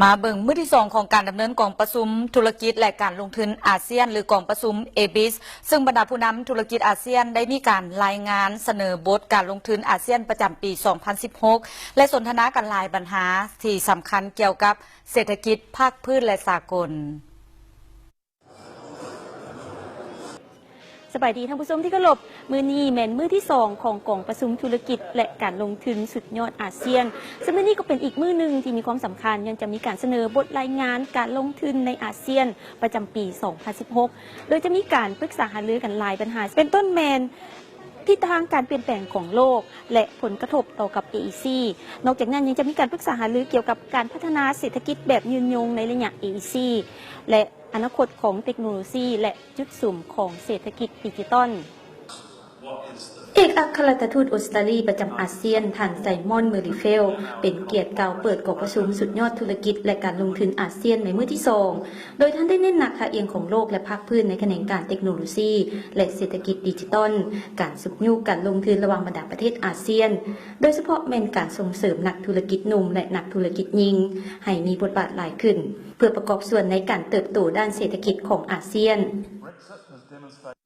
ມາເບິ່ງມື້ທີສອງຂອງການດຳເນີນກອງປະຊຸມທຸລະກິດ ແລະ ການລົງທຶນອາຊຽນ ຫຼື ກອງປະຊຸມ ເອບິສ ຊຶ່ງບັນດາຜູ້ນຳທຸລະກິດອາຊຽນໄດ້ມີການລາຍງານສະເໜີບົດການລົງທຶນອາຊຽນປະຈຳປີສອງພັນສິບຫົກ ແລະ ສົນທະນາກັນຫຼາຍບັນຫາທີ່ສຳຄັນກ່ຽວກັບເສດຖະກິດພາກພື້ນ ແລະ ສາກົນ. ສະບາຍດີທ່ານຜູ້ຊົມທີ່ເຄົາລົບ, ມື້ນີ້ແມ່ນມື້ທີສອງຂອງກອງປະຊຸມທຸລະກິດ ແລະ ການລົງທຶນສຸດຍອດອາຊຽນ, ຊຶ່ງມື້ນີ້ກໍເປັນອີກມື້ໜຶ່ງທີ່ມີຄວາມສຳຄັນ ຍ້ອນຈະມີການສະເໜີບົດລາຍງານການລົງທຶນໃນອາຊຽນປະຈຳປີສອງພັນສິບຫົກ ໂດຍຈະມີການປຶກສາຫາລືກັນຫຼາຍບັນຫາ ເປັນຕົ້ນແມ່ນທິດທາງການປ່ຽນແປງຂອງໂລກ ແລະ ຜົນກະທົບຕໍ່ກັບ ເອອີຊີ. ນອກຈາກນັ້ນຍັງຈະມີການປຶກສາຫາລືກ່ຽວກັບການພັດທະນາເສດຖະກິດແບບຍືນຍົງໃນໄລຍະ ເອອີຊີ ແລະ ອະນາຄົດຂອງເຕັກໂນໂລຊີ ແລະ ຈຸດສຸມຂອງເສດຖະກິດດິຈິຕອນ. ເອກອັກຄະລັດຖະທູດອົດສະຕາລີປະຈຳອາຊຽນ ທ່ານ ໄຊມອນ ເມີຣີເຟລ ເປັນກຽດກ່າວເປີດກອງປະຊຸມສຸດຍອດທຸລະກິດ ແລະ ການລົງທຶນອາຊຽນໃນມື້ທີສອງ ໂດຍທ່ານໄດ້ເນັ້ນໜັກທ່າອ່ຽງຂອງໂລກ ແລະ ພາກພື້ນໃນຂະແໜງການເຕັກໂນໂລຊີ ແລະ ເສດຖະກິດດິຈິຕອນ, ການຊຸກຍູ້ການລົງທຶນລະຫວ່າງບັນດາປະເທດອາຊຽນ, ໂດຍສະເພາະແມ່ນການສົ່ງເສີມນັກທຸລະກິດໜຸ່ມ ແລະ ນັກທຸລະກິດຍິງໃຫ້ມີບົດບາດຫຼາຍຂຶ້ນ ເພື່ອປະກອບສ່ວນໃນການເຕີບໂຕດ້ານເສດຖະກິດຂອງອາຊຽນ.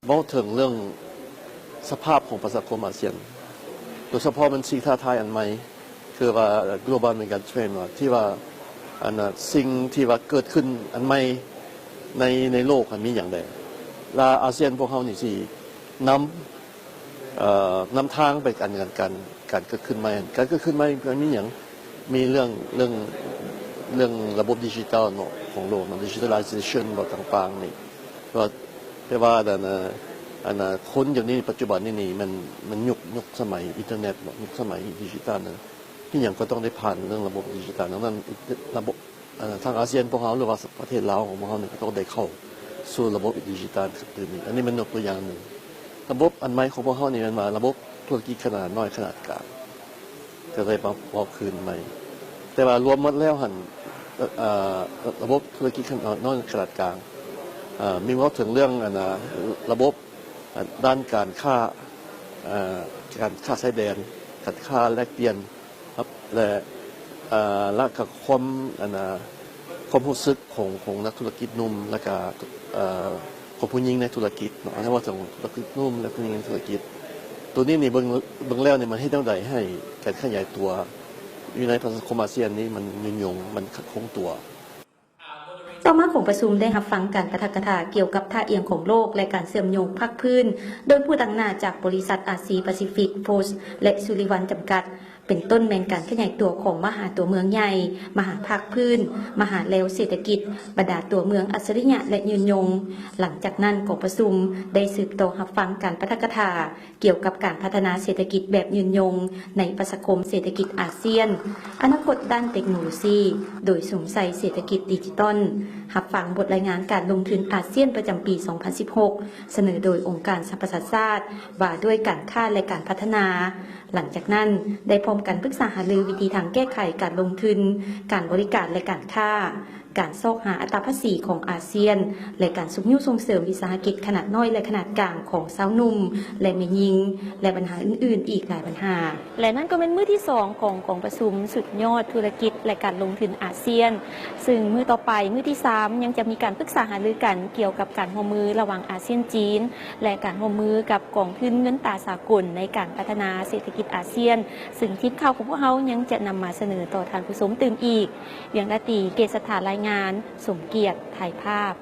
ເວົ້າເຖິງເລື່ອງສະພາບຂອງປະຊາຄົມອາຊຽນ ໂດຍສະເພາະມັນສິ່ງທ້າທາຍອັນໃໝ່ ຄືວ່າ global megatrend ວ່າ ທີ່ວ່າ ອັນນ່າ ສິ່ງທີ່ວ່າເກີດຂຶ້ນອັນໃໝ່ໃນ ໃນໂລກຫັ້ນມີຫຍັງແດ່ ລະອາຊຽນພວກເຮົານີ້ຊິນຳ ເອີ ນຳທາງໄປອັນນັ້ນ ການ ການເກີດຂຶ້ນໃໝ່ ການເກີດຂຶ້ນໃໝ່ມັນມີຫຍັງ? ມີເລື່ອງ ເລື່ອງ ເລື່ອງລະບົບດິຈິຕອນເນາະ ຂອງໂລກເນາະ digitalization ບໍ່ຕ່າງໆນີ້ ແຕ່ວ່າ ແຕ່ວ່າອັນນ່າ ອັນນ່າ ຄົນດຽວນີ້ ປັດຈຸບັນນີ້ນີ້ ມັນ ມັນຍຸກ ຍຸກສະໄໝອິນເຕີເນັດເນາະ ຍຸກສະໄໝດິຈິຕອນນະ ອີ່ຫຍັງກໍຕ້ອງໄດ້ຜ່ານເລື່ອງລະບົບດິຈິຕອນ ດັ່ງນັ້ນ ລະບົບ ເອີ ທາງອາຊຽນພວກເຮົາ ຫຼືວ່າປະເທດລາວຂອງພວກເຮົານີ້ ກໍຕ້ອງໄດ້ເຂົ້າສູ່ລະບົບດິຈິຕອນຄືນນີ້. ອັນນີ້ແມ່ນຍົກຕົວຢ່າງໜຶ່ງ. ລະບົບອັນໃໝ່ຂອງພວກເຮົານີ້ແມ່ນວ່າລະບົບທຸລະກິດຂະໜາດນ້ອຍຂະໜາດກາງ ກໍໄດ້ມາເວົ້າຄືນໃໝ່. ແຕ່ວ່າລວມໝົດແລ້ວຫັ້ນ ເອີ ລະບົບທຸລະກິດຂະໜາດນ້ອຍຂະໜາດກາງ ເອີ ມີເວົ້າເຖິງເລື່ອງ ອັນນ່າ ລະບົບ ອາ ດ້ານການຄ້າ ເອີ ການຄ້າຊາຍແດນ, ການຄ້າແລກປ່ຽນ ແລະ ເອີ ແລະກໍຄວາມ ອັນນ່າ ຄວາມຮູ້ສຶກຂອງ ຂອງນັກທຸລະກິດໜຸ່ມ ແລະກະ ເອີ ຂອງຜູ້ຍິງໃນທຸລະກິດເນາະ. ເວົ້າເຖິງທຸລະກິດໜຸ່ມ ແລະ ຜູ້ຍິງໃນທຸລະກິດ ໂຕນີ້ນີ້ເບິ່ງ ເບິ່ງແລ້ວນີ້ ມັນເຮັດແນວໃດໃຫ້ການຂະຫຍາຍຕົວຢູ່ໃນປະຊາຄົມອາຊຽນນີ້ ມັນຍືນຍົງ ມັນຄົງຕົວ. ຕໍ່ມາຂອງປະຊຸມໄດ້ຮັບຟັງການປາຖະກະຖາກ່ຽວກັບທ່າອ່ຽງຂອງໂລກ ແລະ ການເຊື່ອມໂຍງພາກພື້ນ ໂດຍຜູ້ຕາງໜ້າຈາກບໍລິສັດ ອາຊີ ປາຊີຟິກ ໂພສ ແລະ ຊູລິວັນ ຈຳກັດ ເປັນຕົ້ນແມ່ນການຂະຫຍາຍຕົວຂອງມະຫາຕົວເມືອງໃຫຍ່, ມະຫາພາກພື້ນ, ມະຫາແລວເສດຖະກິດ, ບັນດາຕົວເມືອງອັດສະລິຍະ ແລະ ຍືນຍົງ. ຫຼັງຈາກນັ້ນກອງປະຊຸມໄດ້ສືບຕໍ່ຮັບຟັງການປາຖະກະຖາ ກ່ຽວກັບການພັດທະນາເສດຖະກິດແບບຍືນຍົງໃນປະຊາຄົມເສດຖະກິດອາຊຽນ, ອະນາຄົດດ້ານເຕັກໂນໂລຊີ ໂດຍສຸມໃສ່ເສດຖະກິດດິຈິຕອນ, ຮັບຟັງບົດລາຍງານການລົງທຶນອາຊຽນປະຈຳປີສອງພັນສິບຫົກ ສະເໜີໂດຍອົງການສະຫະປະຊາຊາດ ວ່າດ້ວຍການຄ້າ ແລະ ການພັດທະນາ. ຫຼັງຈາກນັ້ນໄດ້ພ້ອມກັນປຶກສາຫາລືວິທີທາງແກ້ໄຂການລົງທຶນ, ການບໍລິການ ແລະ ການຄ້າ. ການຊອກຫາອັດຕາພາສີຂອງອາຊຽນ ແລະ ການຊຸກຍູ້ສົ່ງເສີມວິສາຫະກິດຂະໜາດນ້ອຍ ແລະ ຂະໜາດກາງຂອງຊາວໜຸ່ມ ແລະ ແມ່ຍິງ ແລະ ບັນຫາອື່ນໆອີກຫຼາຍບັນຫາ. ແລະ ນັ້ນກໍແມ່ນມື້ທີສອງຂອງກອງປະຊຸມສຸດຍອດທຸລະກິດ ແລະ ການລົງທຶນອາຊຽນ, ຊຶ່ງມື້ຕໍ່ໄປ, ມື້ທີສາມ ຍັງຈະມີການປຶກສາຫາລືກັນກ່ຽວກັບການຮ່ວມມືລະຫວ່າງອາຊຽນ-ຈີນ ແລະ ການຮ່ວມມືກັບກອງທຶນເງິນຕາສາກົນໃນການພັດທະນາເສດຖະກິດອາຊຽນ, ຊຶ່ງທີມຂ່າວຂອງພວກເຮົາຍັງຈະນຳມາສະເໜີຕໍ່ທ່ານຜູ້ຊົມຕື່ມອີກ. ວຽງລາຕີ ເກດສັດຖາ ລາຍງານ, ສົມກຽດ ຖ່າຍພາບ.